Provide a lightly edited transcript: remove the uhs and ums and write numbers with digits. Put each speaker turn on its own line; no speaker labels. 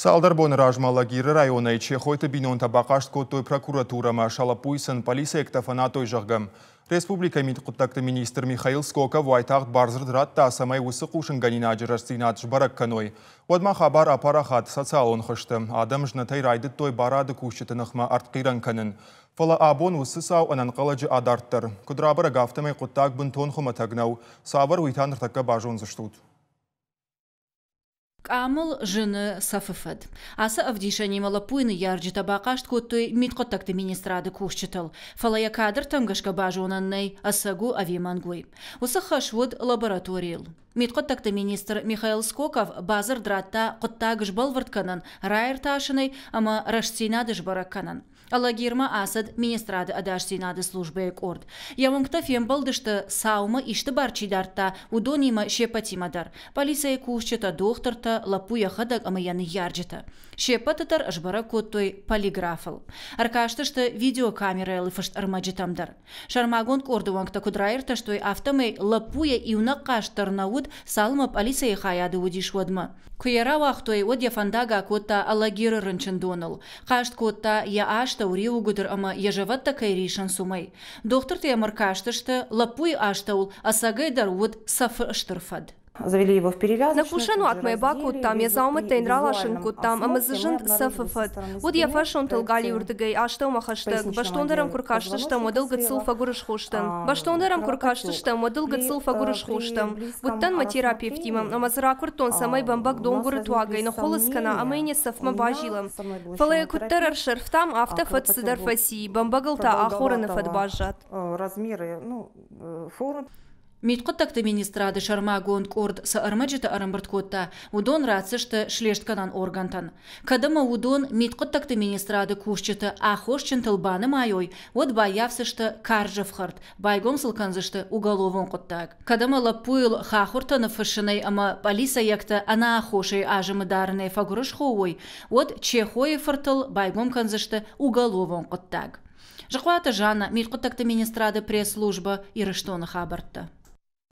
Цалдӕр боны размӕ Алагиры районӕй Чехойты бинонтӕ бахъаст кодтой прокуратурӕмӕ, сӕ лӕппуйы сын полицейӕгтӕ фӕнадтой, зӕгъгӕ. Республикӕйы мидхъуыддӕгты министр Михаил Скоков уайтагъд бардзырд радта, цӕмӕй уыцы хъусынгӕнинаджы рӕстдзинад сбӕрӕг кӕной. Уӕдмӕ хабар апарахат социалон хызты. Адӕм знӕтӕй райдыдтой барады кусджыты ныхмӕ ӕртхъирӕн кӕнын. Фӕлӕ абон уыцы цау ӕнӕнхъӕлӕджы адарддӕр. Куыд рабӕрӕг, афтӕмӕй хъуыддаг бынтон хуымӕтӕг нӕу. Цавӕр, уый та ныртӕккӕ базондзыстут.
Къамыл зыны цӕфы фӕд. Ацы ӕвдисӕнимӕ лӕппуйы ныййарджытӕ бахъаст кодтой мидхъуыддӕгты министрады кусджытыл, фӕлӕ йӕ кадртӕм гӕсгӕ базонӕн нӕй, ӕцӕг у ӕви мӕнг уый. Уыцы хӕс уыд лабораторийыл. Мидхъуыддӕгты министр Михаил Скоков бадзырд радта хъуыддаг сбӕлвырд кӕнын, раиртасынӕй ӕмӕ рӕстдзинад сбӕрӕг кӕнын. Алагирмӕ ацыд министрады ӕдасдзинады службӕйы къорд. Йӕ уӕнгтӕ фембӕлдысты, цаумӕ исты бар чи дардта, уыдонимӕ се ппӕтимӕ дӕр. Пъӕлицӕйы кусджытӕ, дохтыртӕ, лӕппу йӕхӕдӕг ӕмӕ йӕ ныййарджытӕ. Се ппӕты дӕр сбӕрӕг кодтой полиграфыл. Ӕркастысты видеокамерӕйыл фыст ӕрмӕджытӕм дӕр. Сӕрмагонд къорды уӕнгтӕ куыд раиртӕстой, афтӕмӕй лӕппуйӕ иунӕг хъаст дӕр нӕ уыд, цалынмӕ пъӕлицӕйы хайады уыдис, уӕдмӕ. Куы йӕ рауагътой, уӕд йӕ фӕндаг акодта Алагиры рынчындоныл. Хъаст кодта, йӕ астӕу риуыгуыдыр ӕмӕ йӕ зӕвӕттӕ кӕй рисынц, уымӕй. Дохтыртӕ йӕм ӕркастысты, лӕппуйы астӕуыл ӕцӕгӕйдӕр уыд цӕфы стыр фӕд.
Завели его в
Нӕ
перевязочную,
кусӕнуатмӕ йӕ бакодтам, йӕ дзаумӕттӕ йын раласын кодтам ӕмӕ дзы зынд цӕфы фӕд. Уыд йӕ фӕсонтыл галиуырдыгӕй, астӕумӕ хӕстӕг. Бӕстондӕр ӕм куы ркастыстӕм, уӕд ыл гыццыл фӕгуырысхо стӕм. Бӕстондӕр ӕм куы ркастыстӕм, уӕд ыл гыццыл фӕгуырысхо стӕм. Уыдтӕн мӕ терапевтимӕ ӕмӕ дзы ракуырдтон, цӕмӕй бӕмбӕг донгуыры туагӕй ныххуылыдз кӕна ӕмӕ йын йӕ цӕфмӕ базилӕм. Фӕлӕ йӕ куыддӕр ӕрсӕрфтам, афтӕ фӕд цыдӕр фӕци, бӕмбӕгыл та ахорыны фӕд баззад.
Размеры, ну, формы.
Мидхъуыддӕгты министрады сӕрмагонд къорд цы ӕрмӕджытӕ ӕрӕмбырд кодта, уыдон ратдзысты слестгӕнӕн органтӕн. Кӕд ӕмӕ уыдон мидхъуыддӕгты министрады кусджыты аххосджынтыл банымайой, уӕд баййафдзысты карз ӕфхӕрд, байгом сыл кӕндзысты уголовон хъуыддаг. Кӕд ӕмӕ лӕппуйыл хахуыртӕ ныффыссынӕй ӕмӕ пъӕлицӕйӕгтӕ ӕнӕаххосӕй азымы дарынӕй фӕгуырысхо уой, уӕд Чехойы фыртыл байгом кӕндзысты уголовон хъуыддаг. Зыхъуаты Жанна, мидхъуыддӕгты министрады пресс-службӕ, Ирыстоны хабӕрттӕ.